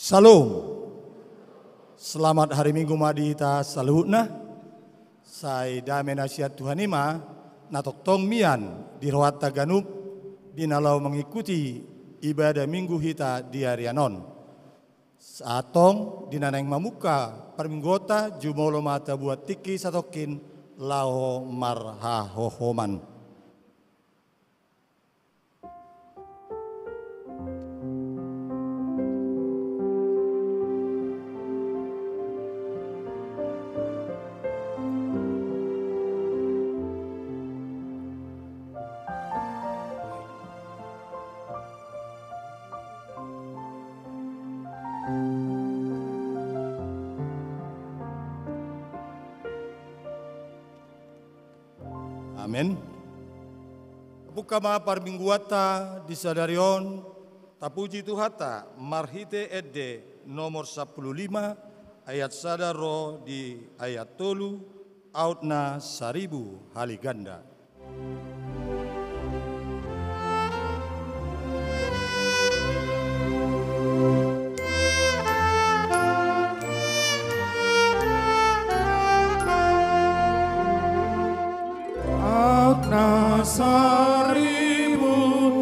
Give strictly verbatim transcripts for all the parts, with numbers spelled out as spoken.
Syalom. Selamat hari Minggu ma di hita saluhutna. Sai dame na sian Tuhan i ma na tongtong mian di rohanta ganup di na laho mangikuti ibadah Minggu hita di ari on. Antong di na naeng mamungka parmingguonta, jumolo ma tabuat tingki satongkin laho marhahohoman. Amen. Buka ma parmingguanta di sadari on, tapuji Tuhanta marhite ende nomor sampulu lima, ayat sada ro di ayat tolu, aut na saribu hali ganda. Aut na saribu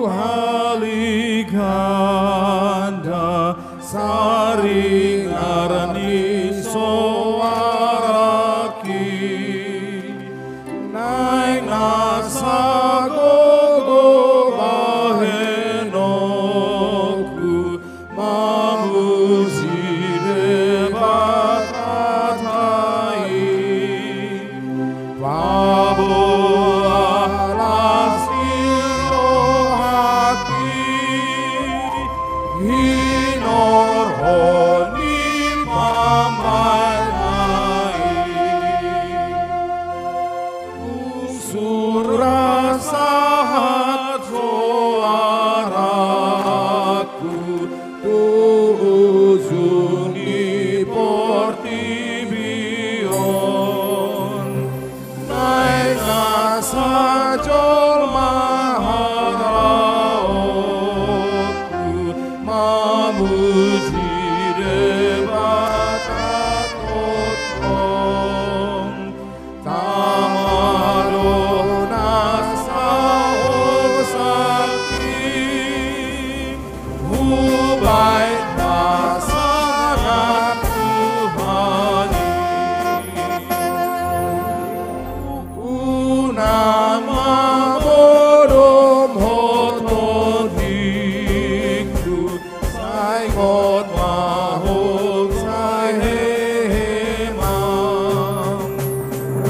hali ganda, saringar ni soarangki, naeng na sagogo bahenonku mamuji Debata i. Paboa las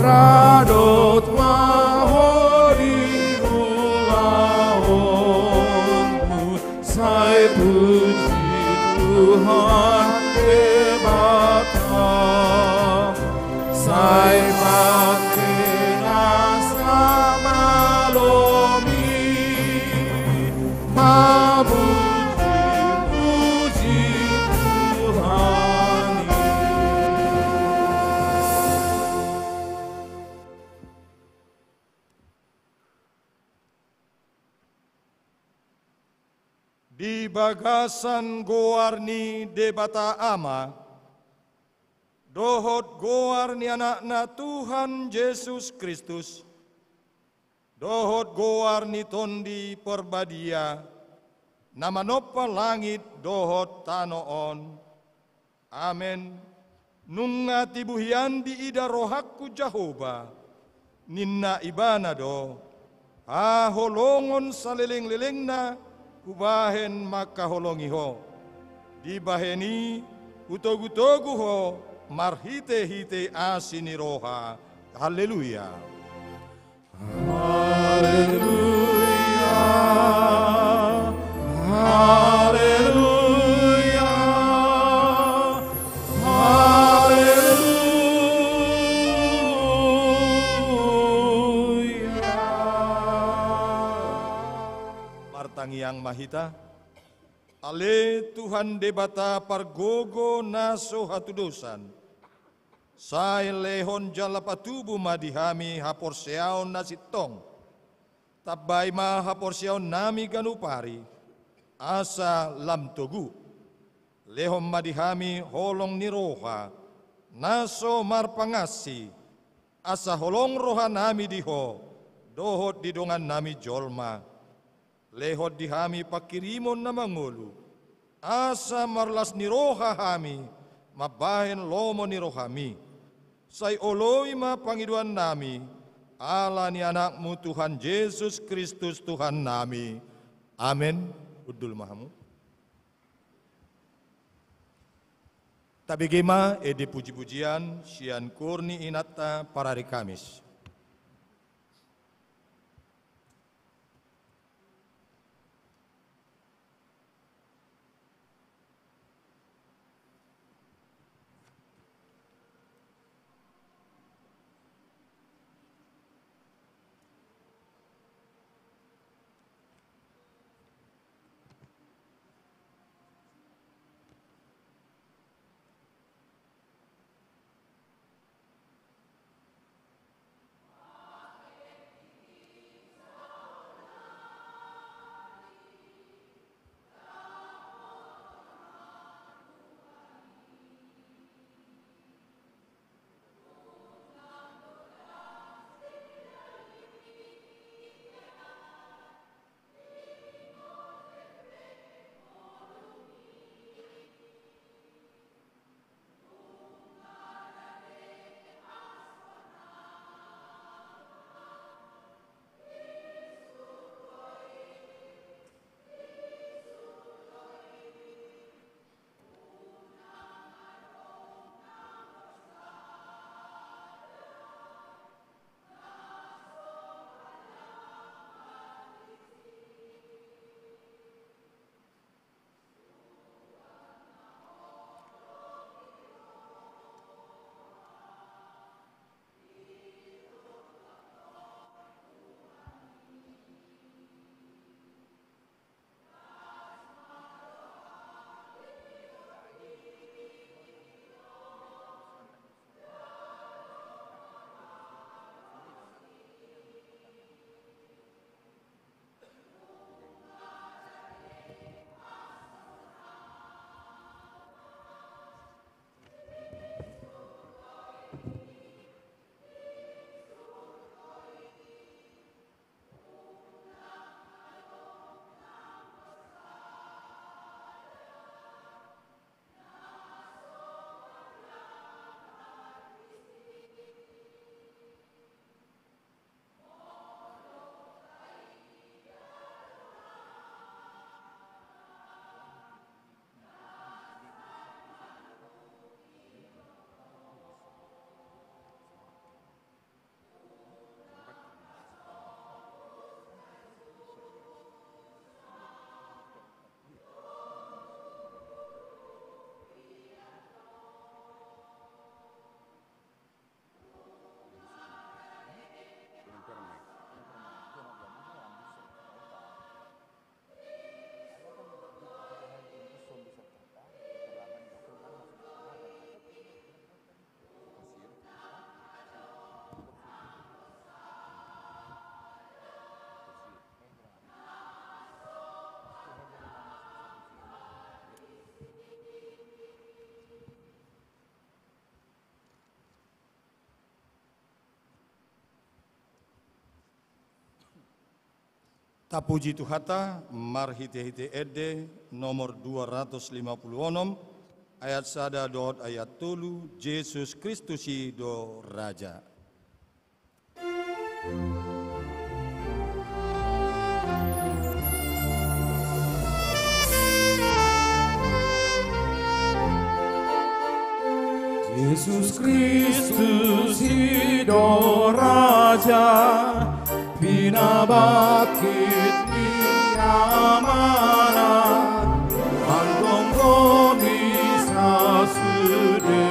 Radot ma ho di ulaonmu, sai puji Tuhan Debata, sai pangke nasa malo mi mamuji-puji Tuhan i. Di bagasan goar ni Debata Ama, dohot goar ni Anakna Tuhan Jesus Kristus, dohot goar ni Tondi Parbadia, na manompa langit dohot tano on. Amen. Nunga tibu hian diida rohangku Jahowa, ninna Ibana do, haholongon saleleng-lelengna hubahen mangkaholongi ho. Dibahen i hutogu-togu ho marhite-hite asi ni roha. Haleluya. Haleluya. Haleluya. Haleluya. Martangiang ma hita. Ale Tuhan Debata pargogo na so hatudosan, sai lehon jala patubu ma di hami haporseaon na sintong. Tambai ma haporseaonnami ganup ari, asa lam togu. Lehon ma di hami holong ni roha na so marpangansi, asa holong rohanami di ho dohot di dongannami jolma. Lehon di hami pangkirimon na mangolu, asa marlas ni roha hami mambahen lomo ni rohami. Sai oloi ma pangidoannami, ala ni Anakmu Tuhan Jesus Kristus Tuhannami. Amen. Hundul ma hamu. Tabege ma ende puji-pujian sian koor ni inanta parari Kamis. Tapuji Tuhanta marhite-hite ende nomor dua ratus lima puluh onom, ayat sada dohot ayat tolu, Jesus Kristus i do Raja. Jesus Kristus i do Raja, pinabangkit ni Amana, manggomgomi sasude,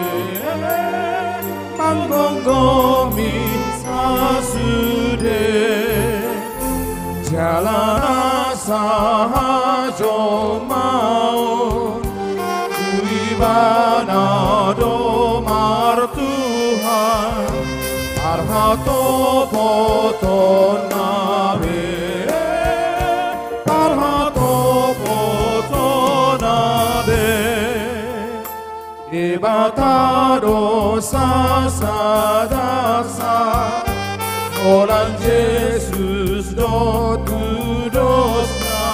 manggomgomi sasude. Jala na sahajolmaon tu Ibana do martuhan, parhatopotonna be, parhatopotonna be. Debata do sasadasa, holan Jesus do tudosna,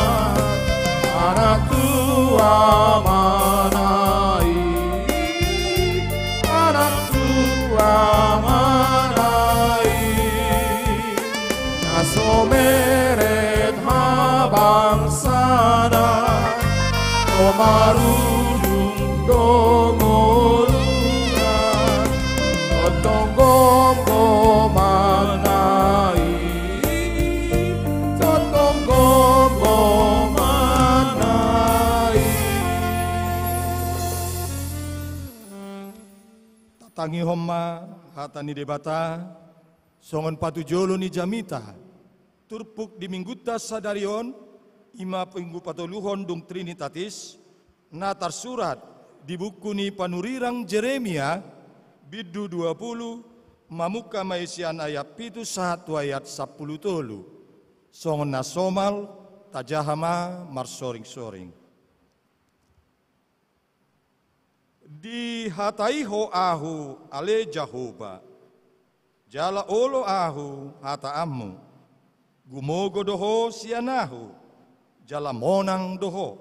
anak tu Amana i, anak tu Amana i. Na so meret habangsana, so marujung do ngoluna, tongtong gomgomanna i, tongtong gomgomanna i. Tatangihon ma hata ni Debata, songon patujolo ni jamita, turpuk di Minggunta sadari on, i ma Minggu patoluhon dung Trinitatis, na tarsurat di buku ni panurirang Jeremia, bindu dua pulu, mamungka ma i sian ayat pitu sahat tu ayat sampulu tolu. Songon na somal, tajaha ma marsoring-soring. Dihatai ho ahu ale Jahowa, jala olo ahu hataanmu. Gumogo do ho sian ahu, jala monang do ho.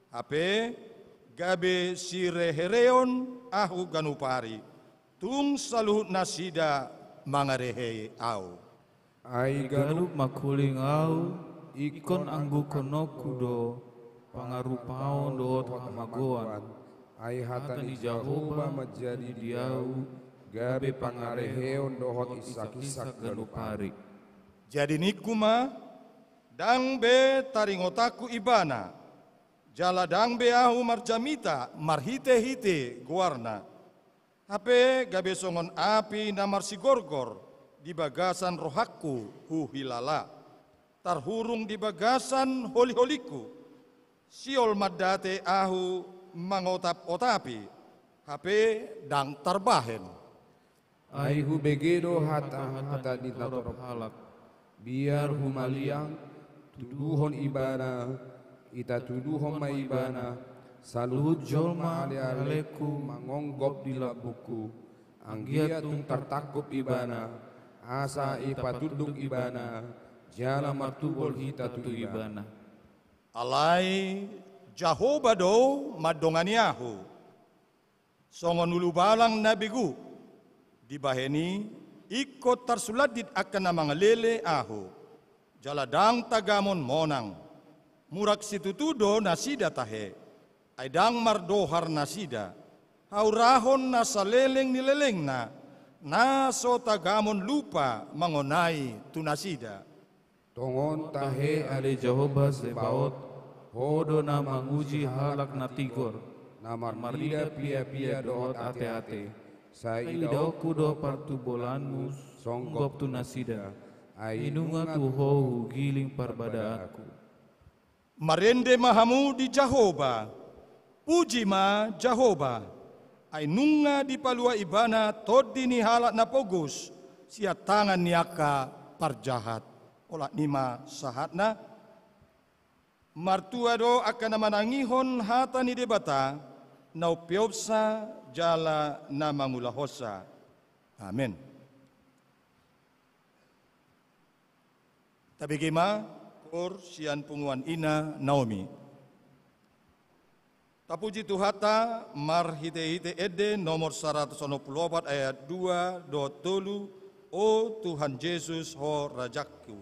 Hape gabe sirehereon ahu ganup ari, tung saluhut nasida mangarehei ahu. Ai ganup mangkuling ahu, ingkon anggukkononku do pangarupaon dohot hamagoan. Ai hata ni Jahowa manjadi di ahu gabe pangareheon dohot isak-isak ganup ari. Jadi ningku ma, ndang be taringotanku Ibana, jala ndang be ahu marjamita marhite-hite goarna. Hape gabe songon api na marsigorgor di bagasan rohangku huhilala, tarhurung di bagasan holi-holingku. Siol mandate ahu mangotap-otapi, hape ndang tarbahen. Ai hubege do hata-hata ni torop halak. Biar humaliang, tuduhon Ibana, itatuduhon ma Ibana, saluhut jolma ale-alengku mangonggop di lambungku, anggiat tung tartangkup Ibana, asa ipatunduk Ibana, jala martubol hita tu Ibana. Alai Jahowa do mandongani ahu songon ulubalang na begu. Dibahen i ingkon tarsulandit angka na mangalele ahu, jala ndang tagamon monang. Murang situtu do nasida tahe, ai ndang mardohar nasida. Haurahon na saleleng ni lelengna, na so tagamon lupa mangonai tu nasida. Tongon tahe ale Jahowa Zebaot, Ho do na manguji halak na tigor, na marnida piapia dohot ate-ate. Sai idaonku do partubolanmu songgop tu nasida, ai nunga tu Ho hugiling parbadaanku. Marende ma hamu di Jahowa. Puji ma Jahowa. Ai nunga dipalua Ibana tondi ni halak na pogos sian tangan ni angka parjahat. Olat ni ma sahatna. Martua do angka na manangihon hata ni Debata, na umpeopsa jala na mangulahonsa. Amen. Tabege ma, Sian punguan ina Naomi. Tapuji Tuhanta marhitehite ende nomor saratus onom pulu opat ayat dua dohot tolu. O Tuhan Jesus, Ho Rajangku.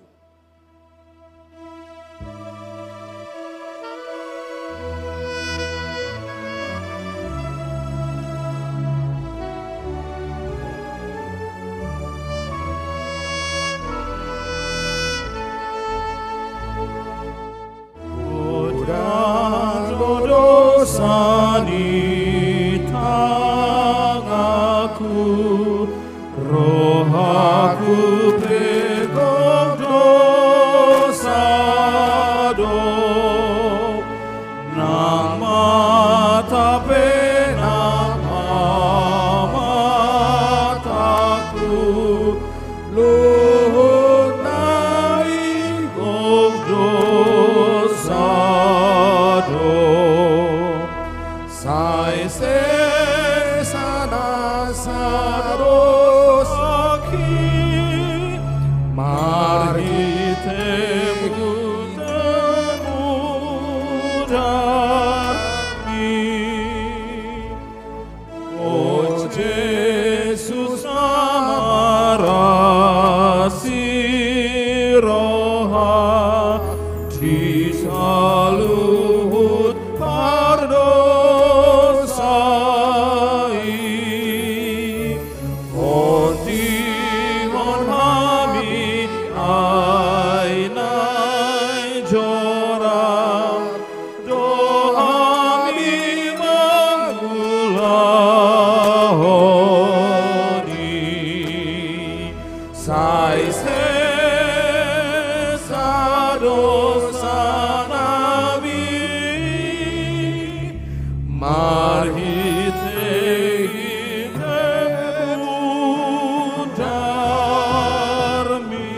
Godang do dosa ni tanganku, rohaku pe gok dosa do, nang mata pe nang mataku, luhutna i gok dosa do. Sai sesa nasa dosaki, marhite pengkhitanmu, darmi. O Jesus na marasi roha di saluhut pardosa i, tontihon hami ai naeng jora do hami mangulahon i. Sai sesa dosanami, marhitehite darmi.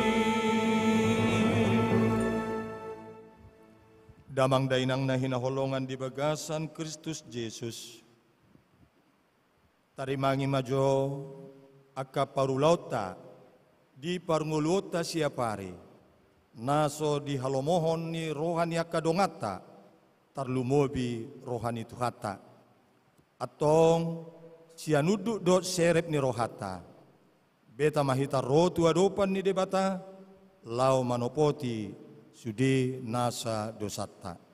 Damang dainang na hinaholongan di bagasan Kristus Jesus. Tarimangi ma jo angka parulaonta di parngoluonta siapari, na so dihalomohon ni roha ni angka donganta, tarlumobi roha ni Tuhanta. Antong, sian unduk dohot serep ni rohanta, beta ma hita ro tu adopan ni Debata, laho manopoti sude nasa dosanta.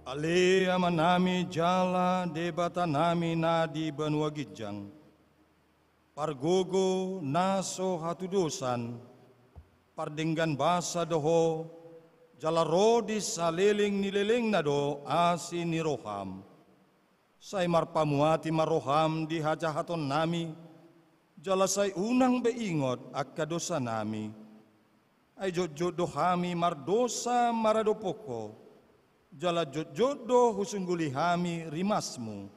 Ale Amanami jala Debatanami na di banua ginjang, pargogo na so hatudosan, pardenggan basa do Ho, jala ro di saleleng ni lelengna do asi ni roham. Sai marpamuati ma roham di hajahatonnami, jala sai unang be ingot angka dosanami. Ai jotjot do hami mardosa maradophon Ho, jala jotjot do husungguli hami rimasmu,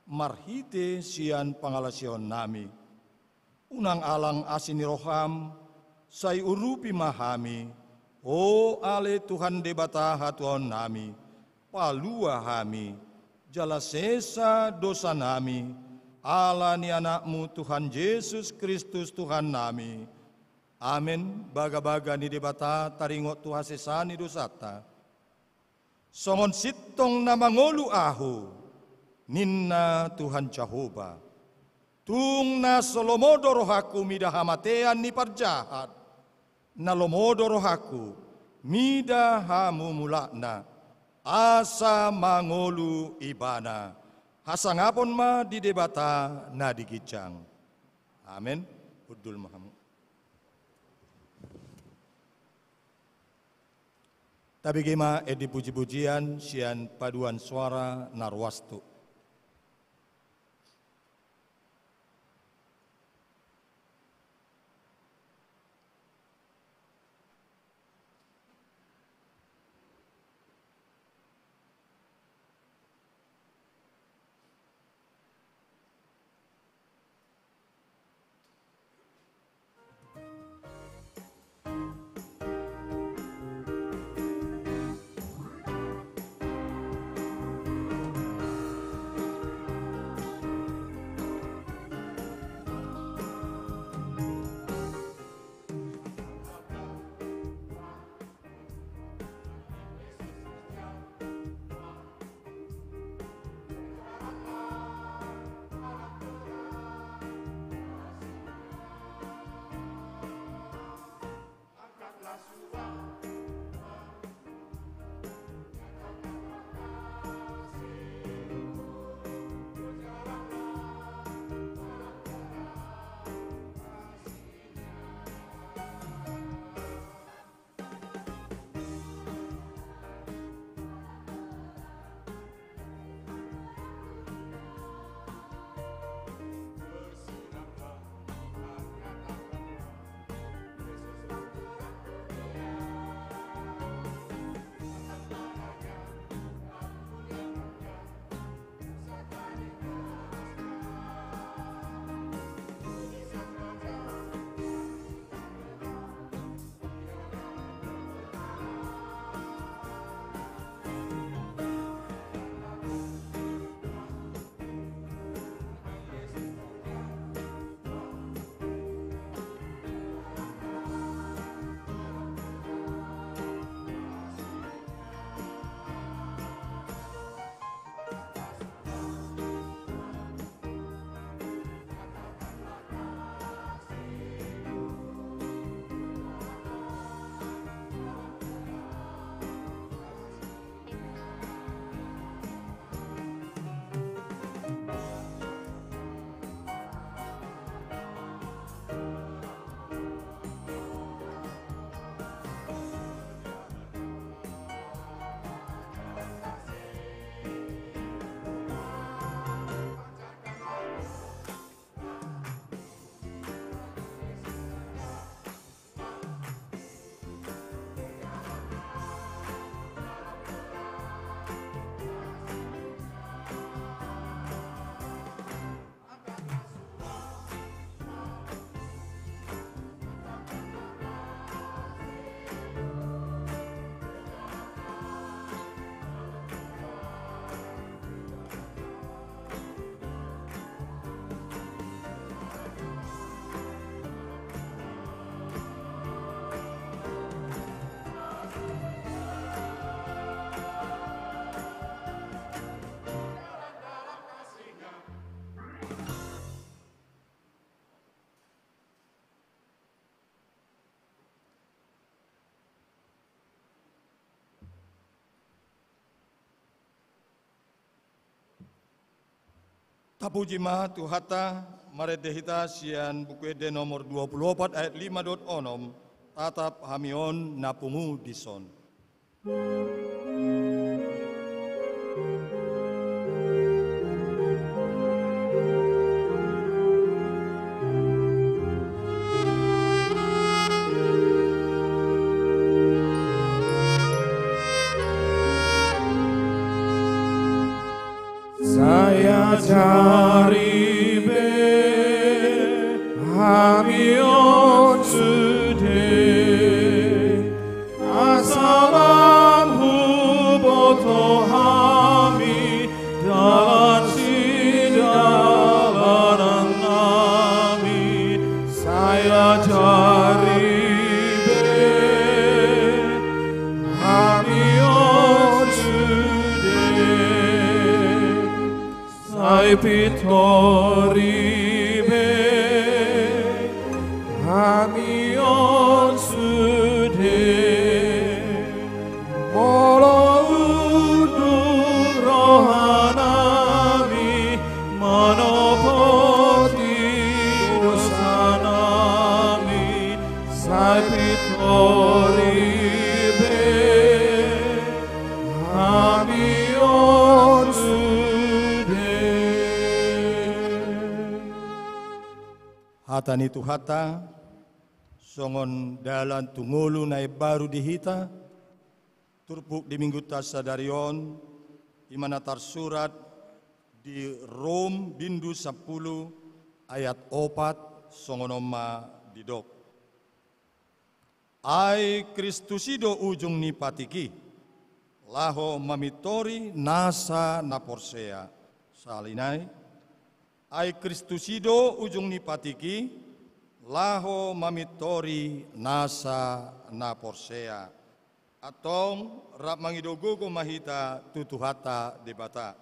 marhite sian pangalaosionnami. Unang alang asi ni roham, sai urupi ma hami, o ale Tuhan Debata hatuaonnami, palua hami, jala sesa dosanami, ala ni Anakmu Tuhan Jesus Kristus Tuhannami. Amen. Bagabaga ni Debata taringot tu hasesaan ni dosanta. Songon sintong na mangolu ahu, ninna Tuhan Jahowa. Tung na so lomo do rohangku mida hamatean ni parjahat, na lomo do rohangku mida hamumulakna, asa mangolu ibana. Hasangapon ma di Debata na di ginjang. Amen. Hundul ma hamu. Tabege ma ende pujipujian sian paduan soara na ruas tu. Tapuji ma Tuhanta. Marende hita sian Buku Ende nomor dua pulu opat ayat lima dohot onom. Tatap hami on na pungu dison. Sai ajari be hami on sude, asa lam huboto hami dalan sidalan. Sai pintor i be hami on sude, molo unduk rohanami manopoti dosanami, sai pintor i be hami on sude. Hata ni Tuhanta, songon dalan tu ngolu na imbaru di hita, turpuk di minggunta sadari on, i ma na tarsurat di Rom bindu sampulu ayat opat, songon on ma didok. Ai Kristus i do ujung ni patik i, laho mamintori nasa na porsea. Sahali nai, ai Kristus i do ujung ni patik i, laho mamintori nasa na porsea. Antong rap mangido gogo ma hita tu Tuhanta Debata.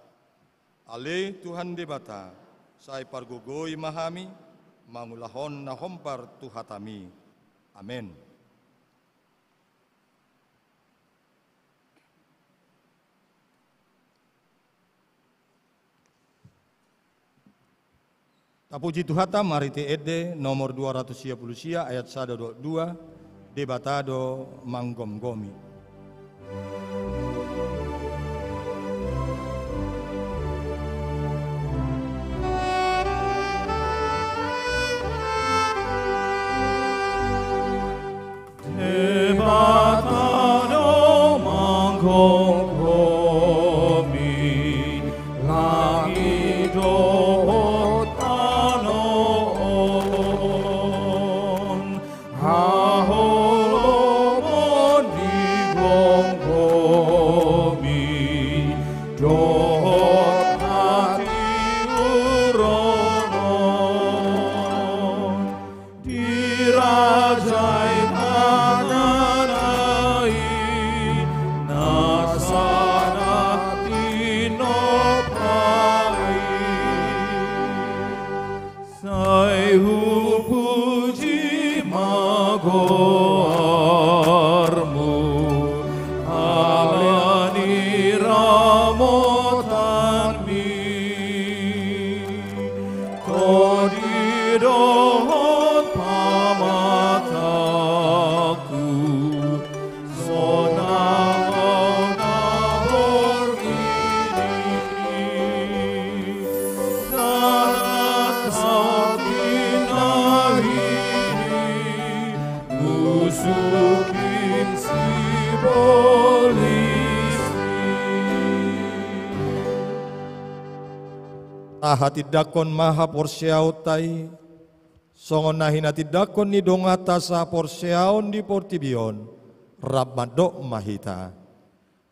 Ale Tuhan Debata, sai pargogoi ma hami mangulahon na hombar tu hataMi. Amen. Tapuji Tuhanta marhite ende nomor dua ratus sia pulu sia ayat sada dohot dua, Debata do manggomgomi. Debata do manggomgomi langit dohot tano on, haholomon digomgomi dohot hatiuron on. Dirajai hatana i nasa na tinopa i. Sai hupuji ma goarMu, ala ni ramotanMi. Tondi dohot pamatangku, sonang ma na borngin i. Dalan sambing na hini, musuk i sibolis i. Tahatindangkon ma haporseaonta i, songon na hinatindangkon ni donganta sahaporseaon di portibi on, rap mandok ma hita.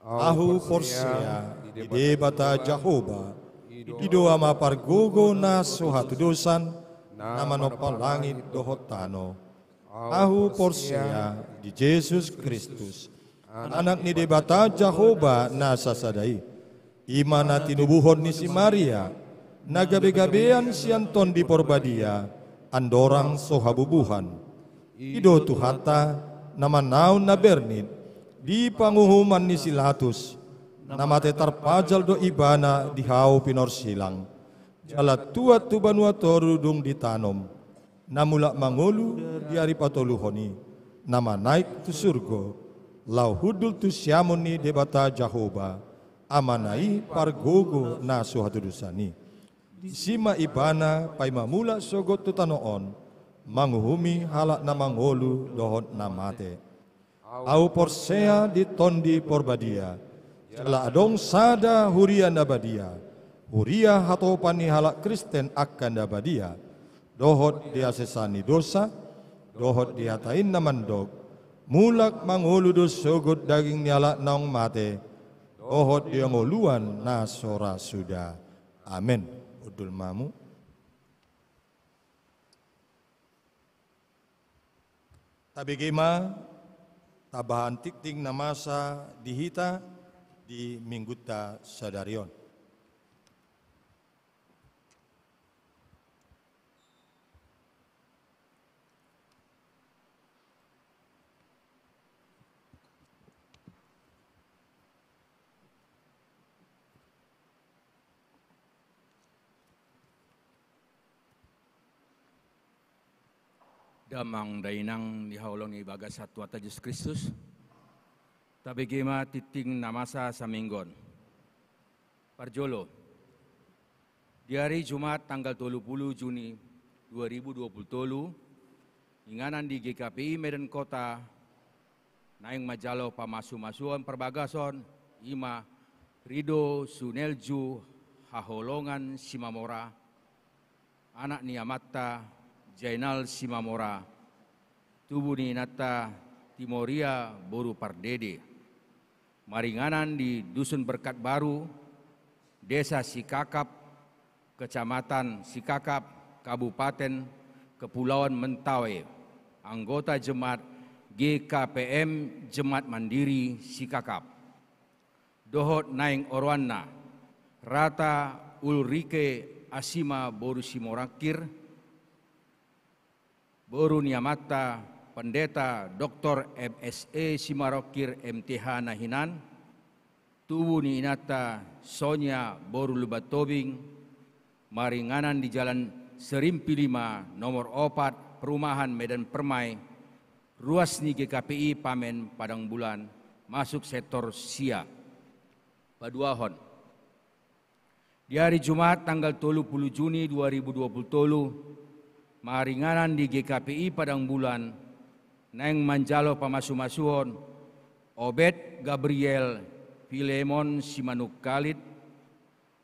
Ahu porsea di Debata Jahowa, i do Ama pargogo na so hatudosan, na manompa langit dohot tano. Ahu porsea di Jesus Kristus, Anak ni Debata Jahowa na sasada i. I ma na tinubuhon ni si Maria, na gabegabean sian Tondi Porbadia, andorang so habubuhan. I do Tuhanta, na manaon na bernit di panguhuman ni si Latus, na mate tarpajal do ibana di hau pinorsilang. Jala tuat tu banua toru dung ditanom, na mulak mangolu di ari patoluhon i, na manaek tu surgo, laho hundul tu siamun ni Debata Jahowa, Amana i pargogo na so hatudosan i. Disi ma ibana paima mulak sogot tu tano on, manguhumi halak na mangolu dohot na mate. Ahu porsea di Tondi Porbadia, jala adong sada huria na badia, huria hatopan ni halak Kristen angka na badia, dohot di hasesaan ni dosa, dohot di hata i na mandok, mulak mangolu do sogot daging ni halak naung mate, dohot di hangoluan na so ra suda. Amen. Hundul ma hamu. Tabege ma tambahan tingting na masa di hita di minggunta sadari on. Damang dainang di haholong ni bagas Tuhanta Jesus Kristus. Tabege ma tingting na masa saminggu on. Parjolo. Di ari Jumat tanggal tolu pulu Juni dua ribu dua pulu tolu, inganan di G K P I Medan Kota, naeng manjalo pamasumasuon parbagason, i ma Rido Sunelju Haholongan Simamora, anak ni amanta Jainal Simamora, tubu ni inanta Timoria boru Pardede. Maringanan di Dusun Berkat Baru, Desa Sikakap, Kecamatan Sikakap, Kabupaten Kepulauan Mentawai. Anggota jemaat G K P M Jemaat Mandiri Sikakap. Dohot naeng oroanna, Rata Ulrike Asima boru Simorangkir, boru ni amanta Pendeta Doktor M S E Simarokir M T H na hinan, tubu ni inanta Sonia boru Lumbantombing, maringanan di Jalan Serimpi lima, nomor opat, Perumahan, Medan Permai, ruas ni G K P I Pamen Padang Bulan, masuk sektor sia. Paduahon. Di ari Jumat tanggal tolu pulu Juni dua ribu dua pulu tolu, maringanan di G K P I Padang Bulan, naeng manjalo pamasumasuon Obed Gabriel Filemon Simanungkalit,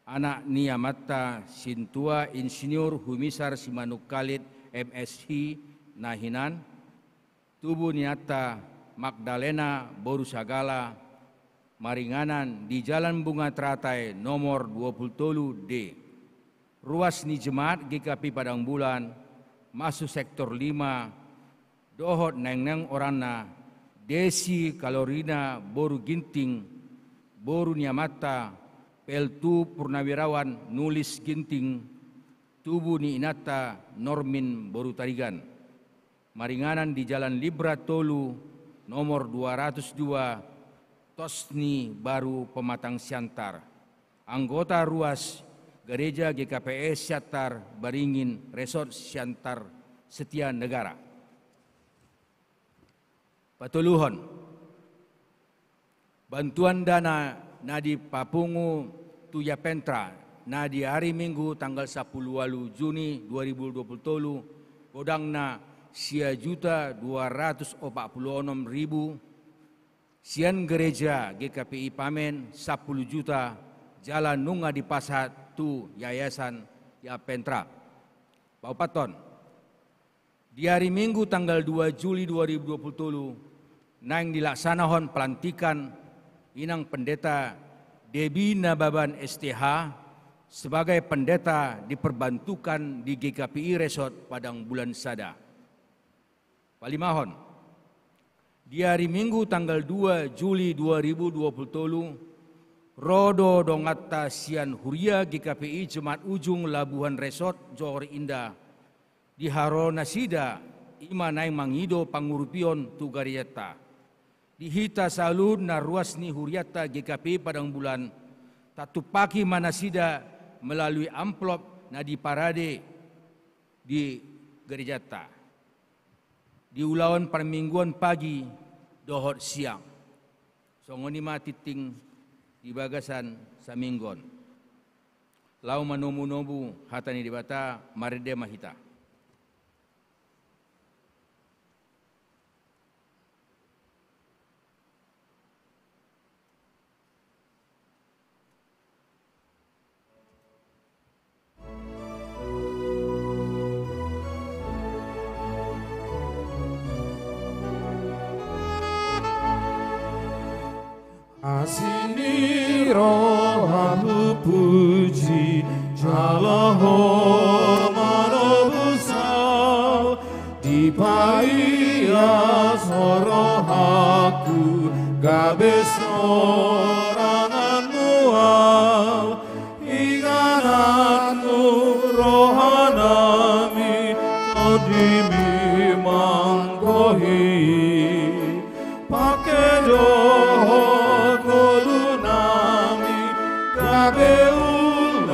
anak ni amanta Sintua Insinyur Humisar Simanungkalit M S I na hinan, tubu ni inanta Magdalena boru Sagala, maringanan di Jalan Bunga Teratai nomor dua pulu tolu D. Ruas ni jemaat G K P I Padang Bulan, masuk sektor lima, dohot naeng-naeng oroanna Desi Kalorina boru Ginting, boru ni amanta Peltu Purnawirawan Nulis Ginting, tubu ni inanta Normin boru Tarigan. Maringanan di Jalan Libra tolu, nomor dua ratus dua, Tosni Baru, Pematang Siantar. Anggota ruas Gereja G K P S Siantar Baringin, Resort Siantar Setia Negara. Patoluhon. Bantuan dana na dipapungu tu Yapentra, na di ari Minggu tanggal sampulu ualu Juni dua ribu dua pulu tolu, godangna sia juta dua ratus opat pulu onom ribu, sian Gereja G K P I Pamen sampulu juta, jala nunga dipasahat tu Yayasan Yapentra. Paopathon. Di ari Minggu tanggal dua Juli dua ribu dua pulu tolu, naeng dilaksanahon pelantikan Inang Pendeta Debi Nababan S T H sebagai pendeta diperbantukan di G K P I Resort Padang Bulan Sada. Palimahon. Di ari Minggu tanggal dua Juli dua ribu dua puluh tolu, ro do donganta sian Huria G K P I Jemaat Ujung Labuhan Resort Johor Indah, di haroro nasida, i ma naeng mangido pangurupion tu garejanta. Di hita saluhutna ruas ni hurianta G K P I Padang Bulan, tatumpaki ma nasida melalui amplop na diparade di garejanta di ulaon parmingguon pagi dohot siang. Songon i ma tingting di bagasan saminggu on. Laho manomunomu hata ni Debata, marende ma hita. Asi ni rohamu puji, jala Ho manobus au. Dipaias Ho rohangku, gabe soranganmu au. Ingananmu rohanami, tondimi manggohi. Pangke do Ho ngolunami, gabe ulaulami.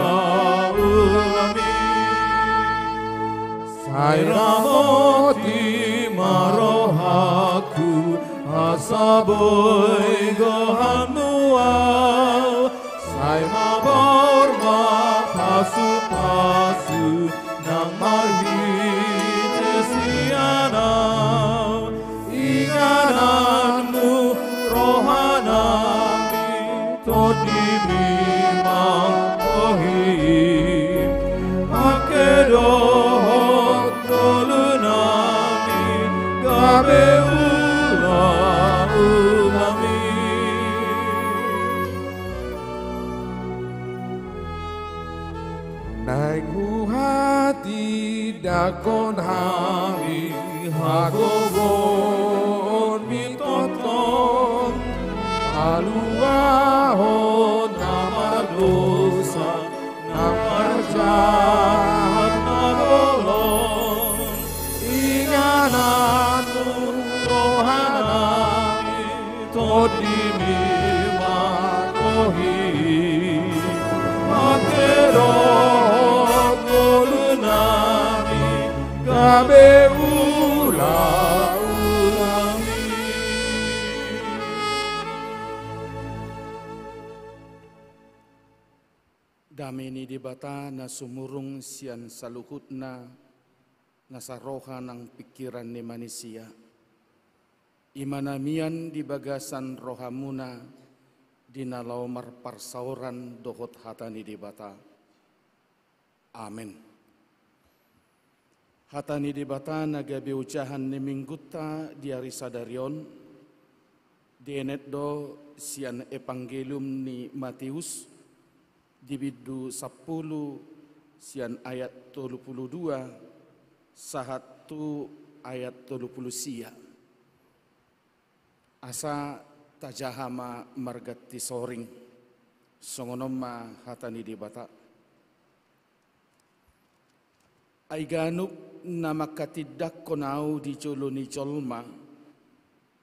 Sai ramoti ma rohangku, asa boi gohanmu ahu. Sai mabar ma pasupasu nang marhite sian ahu. Ingananmu rohanami, tondimi ma rohami. Angke dohot ngolunami gabe ulaulami. Naeng huhatindangkon hami hagogoonmi tongtong, haluahon na mardosa, na marjahat na holong. Ingananmu rohanami, tondimi ma rohami. Angke dohot ngolunami gabe ulaulami. Dame ni Debata na sumurung sian saluhutna, na saroha nang pingkiran ni manisia, i ma na mian di bagasan rohamuna di na laho marparsaoran dohot hata ni Debata. Amen. Hata ni Debata na gabe ojahan ni Minggunta di ari sadari on, dienet do sian Evangelium ni Mateus, di bindu sampulu, sian ayat tolu pulu dua sahat tu ayat tolu pulu sia. Asa tajaha ma marganti soring. Songon on ma hata ni Debata. Ai ganup na manghatindangkon ahu di jolo ni jolma,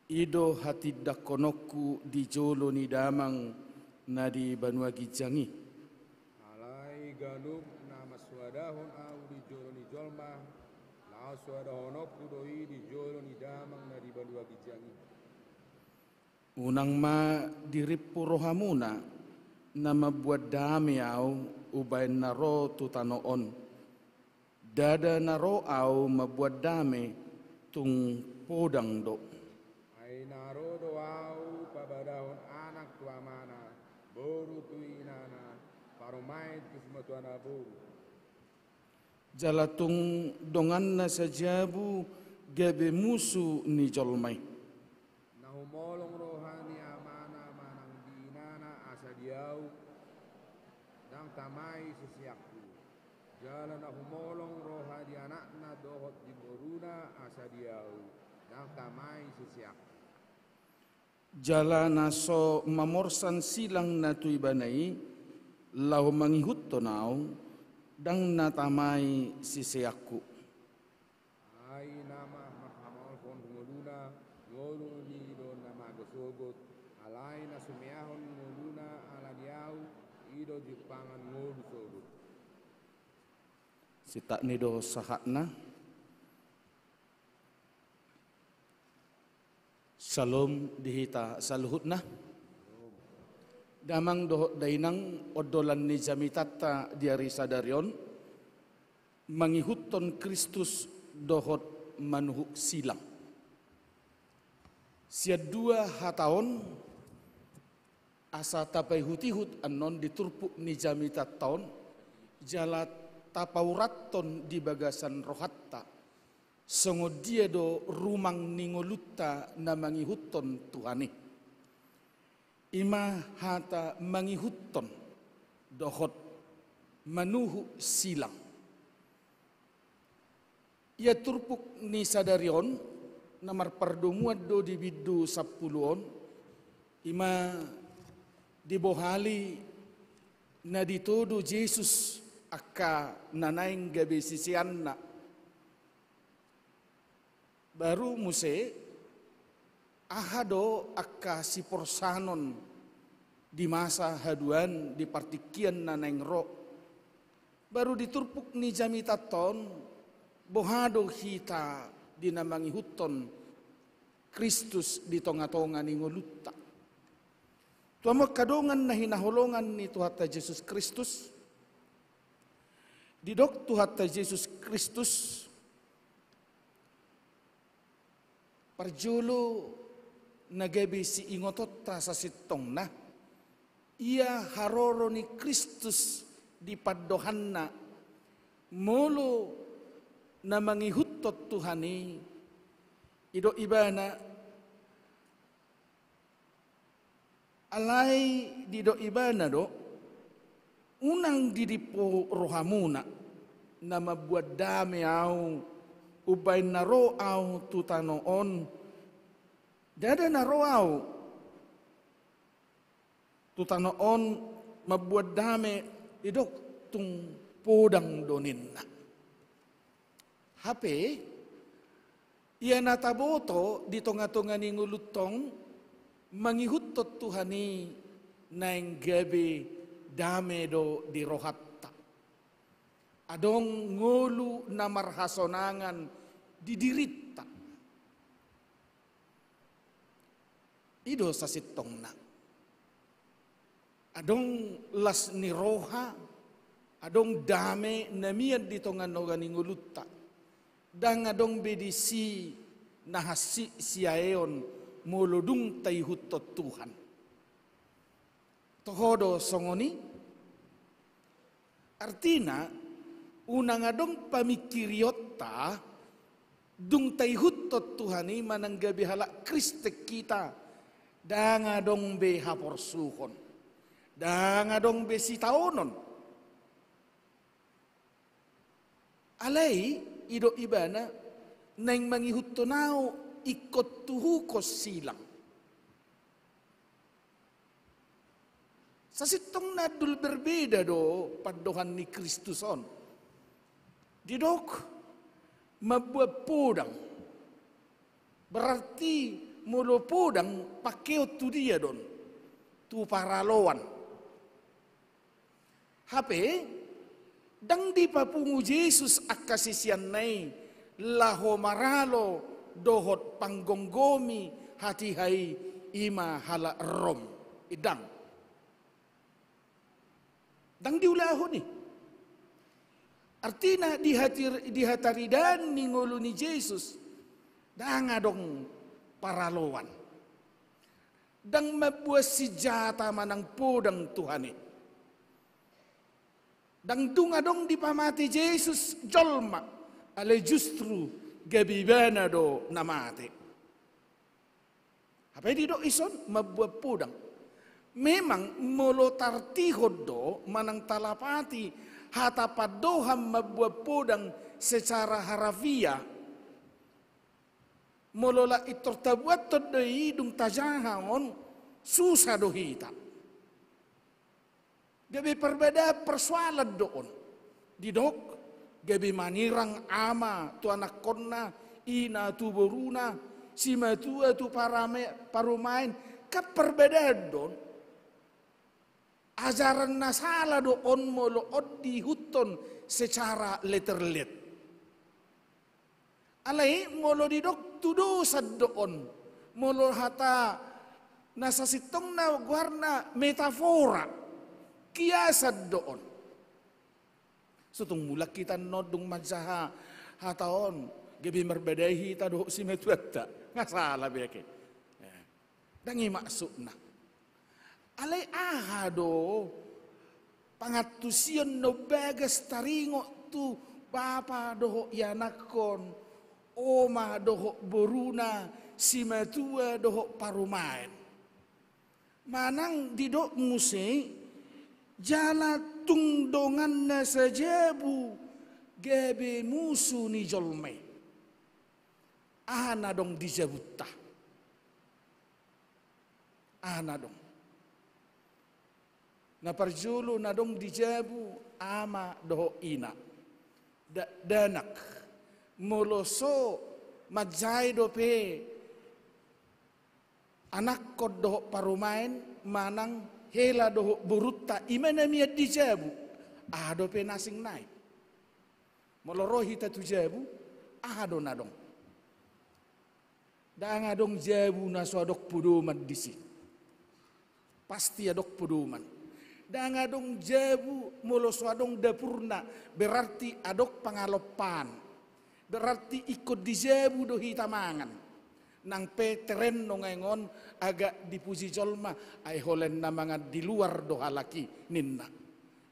i do hatindangkononku di jolo ni Damang na di banua ginjang i. Alai ganup na mansoadahon ahu di jolo ni jolma, laos soadahononku do i di jolo ni Damang na di banua ginjang i. Unang ma dirimpu rohamuna na mambuat dame ahu umbahen na ro tu tano on. Ndada na ro ahu mambuat dame, tung podang do. Ai na ro do ahu paboahon anak tu amana, boru tu inana, parumaen tu simatuana boru. Jala tung donganna sajabu gabe musu ni jolma i. Na humolong roha ni amana manang di inana asa di ahu, ndang tama i siseanku. Jala na humolong roha di anakna dohot di boruna asa di ahu, ndang tama i siseanku. Jala na so mamorsan silang na tu ibana i, laho mangihuthon ahu, ndang na tama i siseanku. Ai na ma-, marhamaolhon ngoluna, ngolu ni do na mago sogot, alai na sumeahon ngoluna ala ni ahu, i do jumpangan ngolu sogot. Sitani do sahatna. Syalom di hita saluhutna. Damang dohot dainang, ondolan ni jamitanta di ari sadari on, mangihuthon Kristus dohot manuhuk silang. Sian dua hata on, asa tapaihutihut annon di turpuk ni jamitanta on, jala tapaurathon di bagasan rohanta, songon dia do rumang ni ngolunta na mangihuthon Tuhan i. I ma hata mangihuthon dohot manuhuk silang. Ia turpuk ni sadari on, na marpardomuan do di bindu sampulu on, i ma dibohali na ditodo Jesus angka na naeng gabe siseanna. Baru muse, aha do angka siporsanon di masa haduan di partingkian na naeng ro. Baru di turpuk ni jamitanta on, Boha do hita di na mangihuthon Kristus di tonga-tonga ni ngolunta? Tu hamu angka dongan na hinaholongan ni Tuhanta Jesus Kristus, didok Tuhanta Jesus Kristus, parjolo na gabe siingotonta sasintongna, ia haroro ni Kristus di pandohanna, molo na mangihuthon Tuhan i, didok ibana, alai didok ibana do, unang didimpu rohamuna, na mambuat dame ahu, umbahen na ro ahu tu tano on, ndada na ro ahu tu tano on mambuat dame, didok tung podang do ninna. Hape, ia na taboto di tonga-tonga ni ngolunta on, mangihuthon Tuhan i naeng gabe dame do di rohanta. Adong ngolu na marhasonangan di dirinta. I do sasintongna. Adong las ni roha, adong dame na mian di tonga-tonga ni ngolunta. Ndang adong be disi na hansit siaeon molo dung taihuthon Tuhan. Toho do songon i? Artina, unang adong pamingkirionta, dung taihuthon Tuhan i manang gabe halak Kristen hita, ndang adong be haporsuhon, ndang adong be sitaonon. Alai, didok ibana, naeng mangihuthon ahu ingkon tuhuhon silang. Sasintongna andul berbeda do pandohan ni Kristus on. Didok mambuat podang. Berarti molo podang pakeon tu dia do on? Tu paraloan. Hape, ndang dipapungu Jesus angka siseanna i laho maralo dohot panggomgomi hatiha i, i ma halak Rom. Ndang. Ndang diulahon i. Artina di hati, di hataridaan ni ngolu ni Jesus, ndang adong paraloan. Ndang mambuat sinjata manang podang Tuhan i. Ndang dung adong dipamate Jesus jolma, alai justru gabe ibana do na mate. Hape didok dison mambuat podang. Memang molo tartihon do manang talapati hata pandohan mambuat podang secara harafiah, molo la pintor tabuathon do i dung tajaha on, susa do hita. Gabe perbedaan persoalan do on. Didok, gabe manirang ama tu anakkonna, ina tu boruna, simatua tu parame-, parumaen, kan perbedaan do on. Ajaran na sala do on molo on diihuthon secara letterlet. Alai molo didok tudosan do on, molo hata na sasintongna goarna metafora, kiasan do on. So tung mulak hita annon dung manjaha hata on, gabe marbadai hita dohot simatuanta. Nga sala be ake. Eh, ndang i maksudna. Alai aha do pangantusion na umbagas taringot tu bapa dohot ianakhon, oma dohot boruna, simatua dohot parumaen? Manang didok muse, jala tung dongan na sajabu gabe musu ni jolma i. Aha na adong di jabunta? Aha na adong? Na parjolo na adong di jabu ama dohot ina. Da-, dakdanak. Molo so manjae dope anakkon dohot parumaen manang hela dohot borunta, i ma na mian di jabu. Aha dope na asing nai? Molo ro hita tu jabu, aha do na adong? Ndang adong jabu na so adong podoman disi. Pasti adong podoman. Ndang adong jabu molo so adong dapurna, berarti adong pangalompaan. Berarti ingkon di jabu do hita mangan. Nang pe tren do naeng on, agak dipuji jolma, ai holan na mangan di luar do halak i, ninna.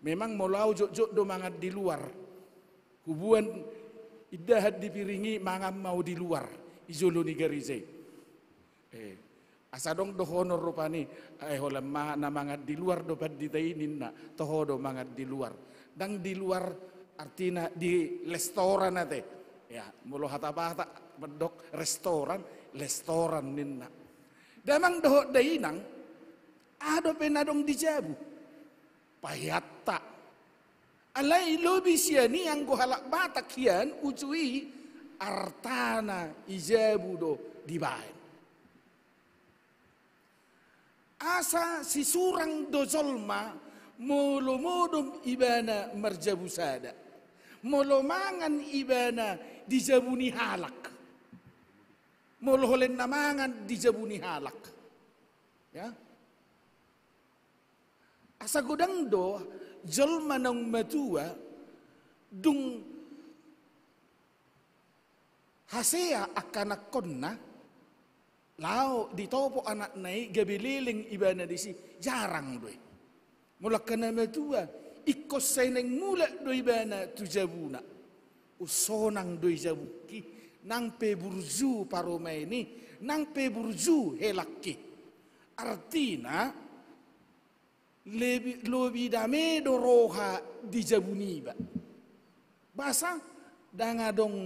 Memang molo au jotjot do mangan di luar. Huboan indahan di piring i, mangan ma au di luar, di jolo ni gareja i. Eh, asa adong dohonon rupani, ai holan ma na mangan di luar do pandita i, ninna, toho do mangan di luar. Ndang di luar artina di restoran ate. Ya, molo hata Batak mandok restoran, restoran ninna. Damang dohot dainang, aha dope na adong di jabu? Paheanta. Alai lobi sian i anggo halak Batak hian uju i, artana i jabu do dibaen. Asa sisurang do jolma molo modom ibana marjabu sada. Molo mangan ibana di jabu ni halak. Molo holan na mangan di jabu ni halak. Ya. Asa godang do jolma naung matua, dung hasea angka anakkonna, laho ditopot anakna i gabe leleng ibana disi, jarang do i. Molo angka na matua, ingkon sai naeng mulak do ibana tu jabuna. Unsonang do i jabungki, nang pe burju parumaen i, nang pe burju helangki. Artina, lebi, lobi dame do roha di jabu niba. Boasa? Ndang adong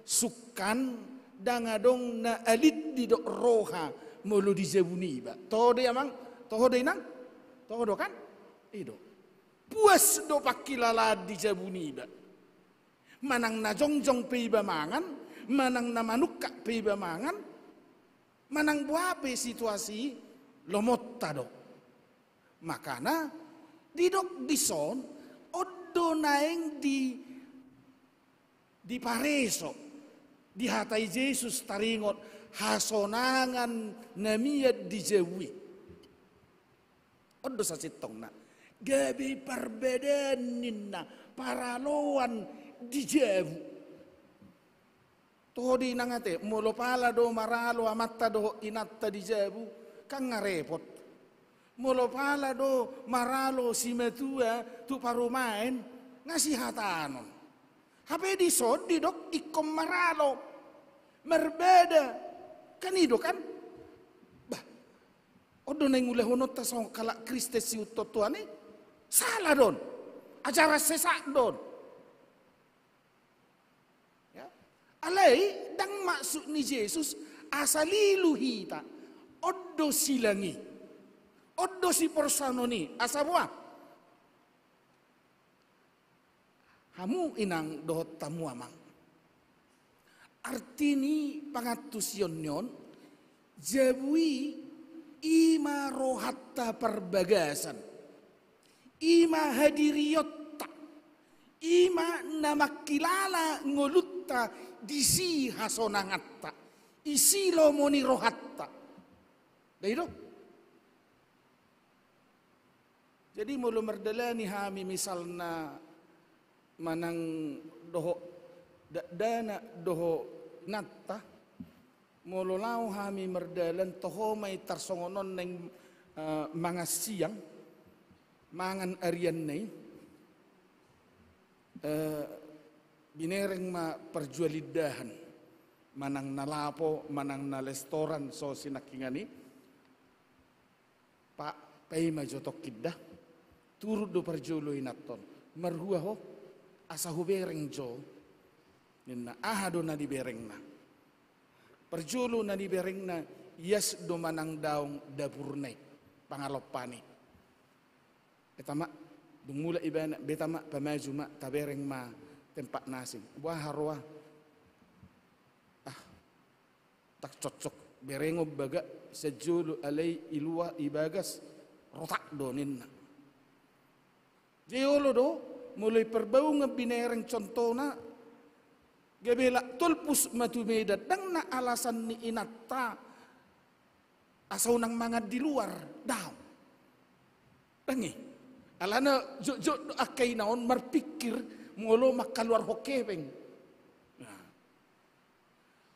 sungkan, ndang adong na alit didok roha molo di jabu niba. Toho do i amang, toho do inang, toho do kan? I do. Puas do pangkilalaan di jabu niba. Manang na jongjong pe iba mangan, manang na manungkap pe iba mangan, manang boha pe situasi, lomonta do. Makana didok dison, on do naeng di, dipareso, dihatai Jesus taringot hasonangan na mian di jabu i. On do sasintongna. Gabe parbadaan ninna, paraloan di jabu. Toho do inang ate, molo pala do maralo amanta dohot inanta di jabu, kan nga repot. Molo pala do maralo simatua tu parumaen, nga sihatanon. Hape dison didok ingkon maralo, marbada. Kan i do kan? Bah, on do naeng ulahononta songon halak Kristen sihuthon Tuhan i? Sala do on. Ajaran sesat do on. Ya. Alai ndang maksud ni Jesus asa lilu hita. On do silang i. On do siporsanon i. Asa boha? Hamu inang dohot hamu amang. Arti ni pangantusion ni on, jabu i, i ma rohanta parbagasan. I ma hadirionta, i ma na mangkilala ngolunta disi hasonanganta, disi lomo ni rohanta. Ndang i do? Jadi molo mardalani hami misalna manang dohot dakdanak dohot inanta, molo laho hami mardalan toho ma i tarsongon on naeng, eh, mangan siang, mangan arianna i, eh, binereng ma parjual indahan, manang na lapo, manang na restoran so sinangkingan i. Pak, paima jo tongkin da. Turun do parjolo inanta on. Marhua ho, asa hubereng jo. Ninna, aha do na niberengna? Parjolo na niberengna, ias do manang daong dapurna i, pangalompaan i. Eta ma, dung mulak ibana, beta ma, pamaju ma, tabereng ma tempat na asing. Boha haroa? Ah, tak cocok, berengon bagak sian jolo alai i luar i bagas rotak do ninna. Jadi olo do, molo i parbaungan binereng contohna, Gabe lak tolpus ma tu Medan, ndang na alasan ni inanta asa unang mangan di luar, daong. Ndang i. Alana jotjot do angka ina on marpikir molo mangkaluarhon hepeng. Nah.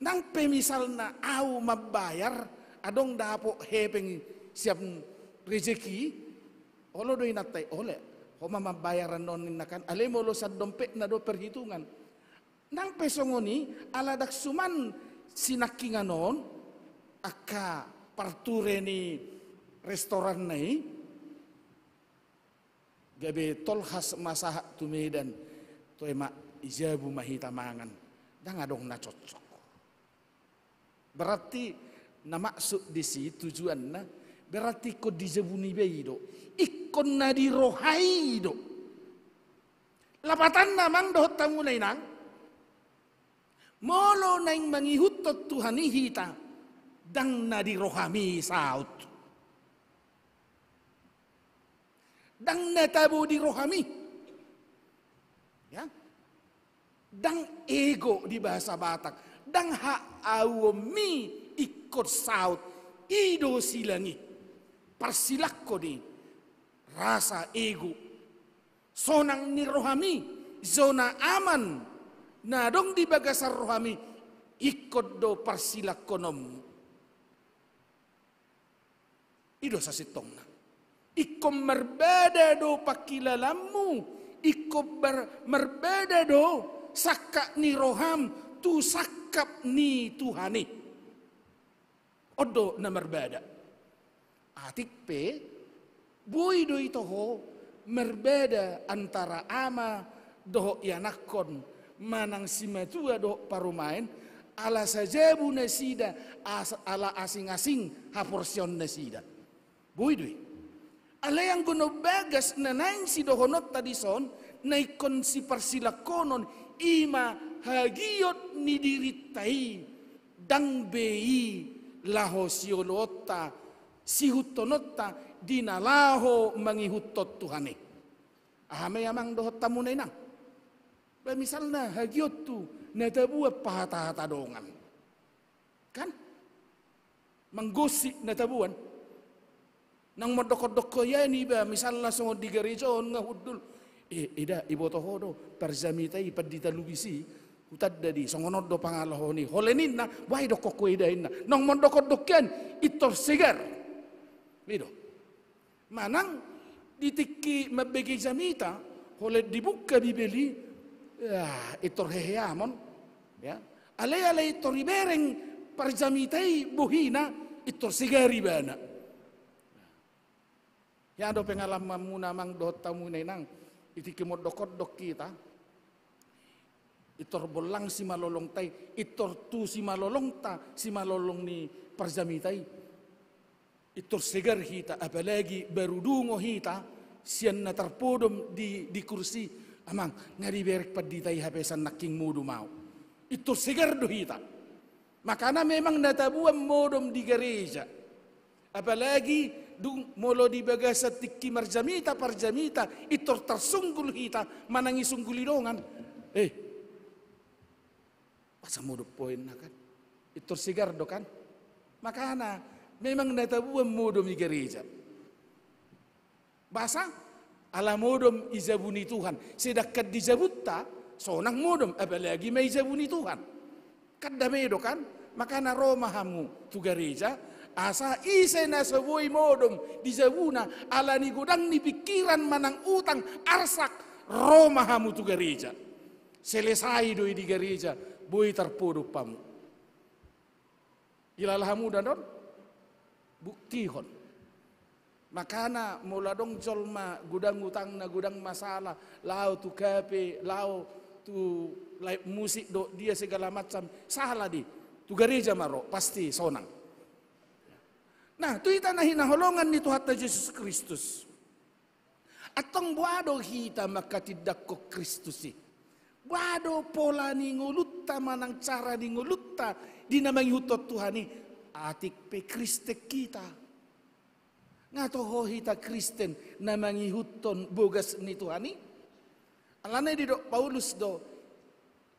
Nang pe misalna au mambayar, adong dapot hepeng sian rejeki, olo do inanta i, ole, ho ma mambayar annon ninna kan, alai molo sian dompetna do perhitungan. Nang pe songon i, ala ndang suman sinangkingan on, angka parture ni restoranna i, gabe tolhas ma sahat tu Medan, toe ma i jabu ma hita mangan, ndang adong na cocok. Berarti na maksud disi tujuanna, berarti ingkon di jabu niba i do, ingkon na di roha i do. Lapatanna amang dohot hamu na inang, molo naeng mangihuthon Tuhan i hita, ndang na di rohami saut. Ndang na tabo di rohami. Ya. Ndang ego di bahasa Batak. Ndang haauonmi ingkon saut. I do silang i. Parsilangkon i. Rasa ego. Sonang ni rohami, zona aman, na adong di bagasan rohami, ingkon do parsilangkononmu. I do sasintongna. Ingkon marbada do pangkilalaanmu, ingkon mar-, marbada do sangkap ni roham tu sangkap ni Tuhan i. On do na marbada. Atik pe, boi do ito ho marbada antara ama dohot ianakhon manang simatua dohot parumaen, ala sajabu nasida, as-, ala asing-asing haporseaon nasida. Boi do i. Alai anggo na umbagas na naeng sidohononta dison, na ingkon siparsilangkonon, i ma hagiot ni dirinta i, ndang be i laho sioloonta, siihuthononta, di na laho mangihuthon Tuhan i. Aha ma i amang dohot hamu na inang? Ba misalna hagiot tu na tabuan pahatahata dongan. Kan? Manggosip na tabuan. Nang mandokhondokhon iba, misalna songon di gareja on nga hundul. Eh, eda, iboto ho do, parjamita i, pandita lubis i, hutanda di, songon on do pangalaho ni. Holan ninna, bah, idokhon ho eda inna. Nang mandokhondokhon, intor segar. I do. Manang di tingki mambege jamita, holan dibuka Bibel i, ah, intor heheamon, ya. Alai, alai intor ibereng parjamita i bohina, intor segar ibana. Ia do pengalamanmuna amang dohot hamu na inang, di tingki mondokhondok hita, intor bollang simalolongta i, intor tu simalolongta, simalolong ni parjamita i. Intor segar hita, apalagi baru dungo hita, sian na tarpodom di, di kursi, amang, nga dibereng pandita i hape sian nangkin modom au. Intor segar do hita. Makana memang na tabuan modom di gareja. Apalagi dung molo di bagasan tingki marjamita, parjamita, intor tarsunggul hita, manang isungguli dongan. Eh, Asa modom poinna kan. Intor segar do kan. Makana memang na tabuan modom i gareja. Boasa? Ala modom i jabu ni Tuhan. Sedangkan di jabunta, sonang modom, apalagi ma i jabu ni Tuhan. Kan dame do kan. Makana ro ma hamu tu gareja, asa ise na so boi modom di jabuna, ala ni godang ni pikiran manang utang, arsak, ro ma hamu tu gareja. Selesai do i di gareja, boi tarpodom hamu. Ilala hamu da on? Buktihon. Makana molo adong jolma godang utangna, godang masalah, laho tu kafe, laho tu live musik dohot dia segala macam, salah di. Tu gareja ma ro, pasti sonang. Nah, tu hita na hinaholongan ni Tuhanta Jesus Kristus. Antong boha do hita mangkatindangkon Kristus i? Boha do pola ni ngolunta manang cara ni ngolunta di na mangihuthon Tuhan i? Atik pe Kristen hita. Nga toho hita Kristen na mangihuthon bogas ni Tuhan i? Alana i didok Paulus do,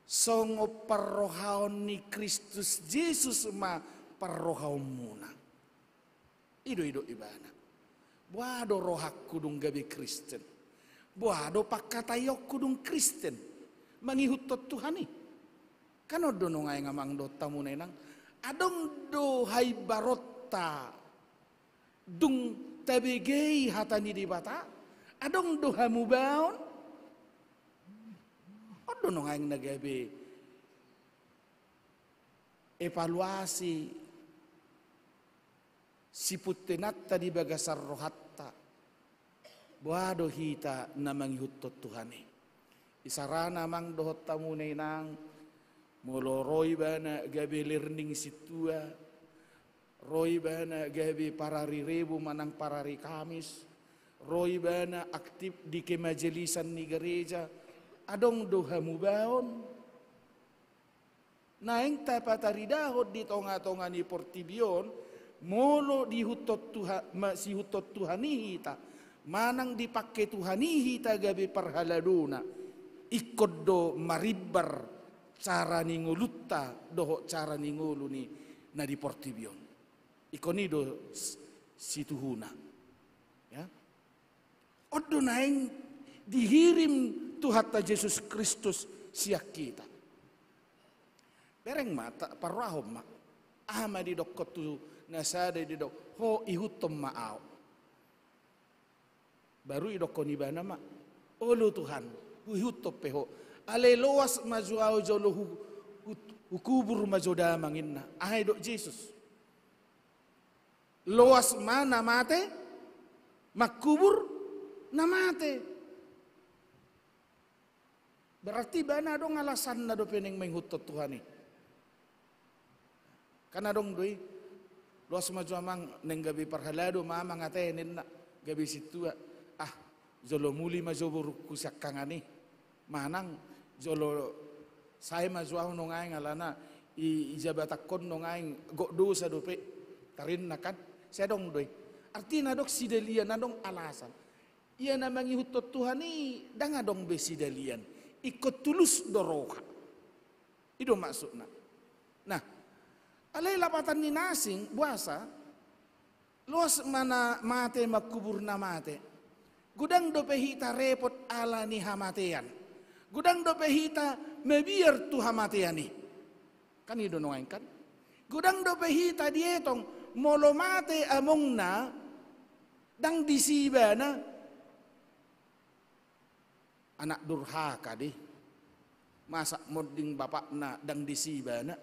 Songon parrohaon ni Kristus Jesus ma parrohaonmuna. I do, i do ibana. Boha do rohangku dung gabe Kristen? Boha do pangkataionku dung Kristen? Mangihuthon Tuhan i. Kan on do nuaeng amang dohot hamu na inang. Adong do haimbaronta dung tabege i hata ni Debata? Adong do hamubaon? On do nuaeng na gabe evaluasi sipuntenanta di bagasan rohanta. Boha do hita na mangihuthon Tuhan i? Isarana amang dohot hamu na inang, molo ro ibana gabe learning sintua, ro ibana gabe parari Rebu manang parari Kamis, ro ibana aktif di kemajelisan ni gareja, adong do hamubaon? Naeng tapataridahon di tongatonga ni portibi on, molo diihuthon Tuha-, ma-, siihuthon Tuhan i hita, manang dipangke Tuhan i hita gabe parhaladona, ingkon do marimbar cara ni ngolunta dohot cara ni ngolu ni na di portibi on. Ingkon i do s-, situhuna. Ya. On do naeng dihirim Tuhanta Jesus Kristus sian hita. Bereng ma, ta-, parrohahon ma. Aha ma didokkon tu na sada, didok, "Ho ihuthon ma ahu." Baru idokkon ibana ma, "Olo Tuhan, huihuthon pe ho. Alai loas ma jo ahu jolo hu-, hu-, hukubur ma jo damang," ninna. Aha didok Jesus? Loas ma na mate mangkubur na mate. Berarti ibana adong alasanna dope naeng mangihuthon Tuhan i. Kan adong do i, "Loas ma jo amang, naeng gabe parhalado ma amang ate," ninna, gabe sintua. "Ah, jolo muli ma jo borungku siangkangan i. Manang jolo sae ma jo ahu nuaeng alana i, i jabatanhon nuaeng gok dosa dope," tarinna kan. Sai adong do i. Artina adong sidalian, adong alasan. Ia na mangihuthon Tuhan i ndang adong be sidalian. Ingkon tulus do roha. I do maksudna. Nah, alai lapatan ni na asing, boasa? Loas ma na mate mangkubur na mate. Godang dope hita repot ala ni hamatean. Godang dope hita mabiar tu hamatean i. Kan i do nuaeng kan? Godang dope hita dietong molo mate amongna, ndang disi ibana. Anak durhaka do i. Masa monding bapakna ndang disi ibana?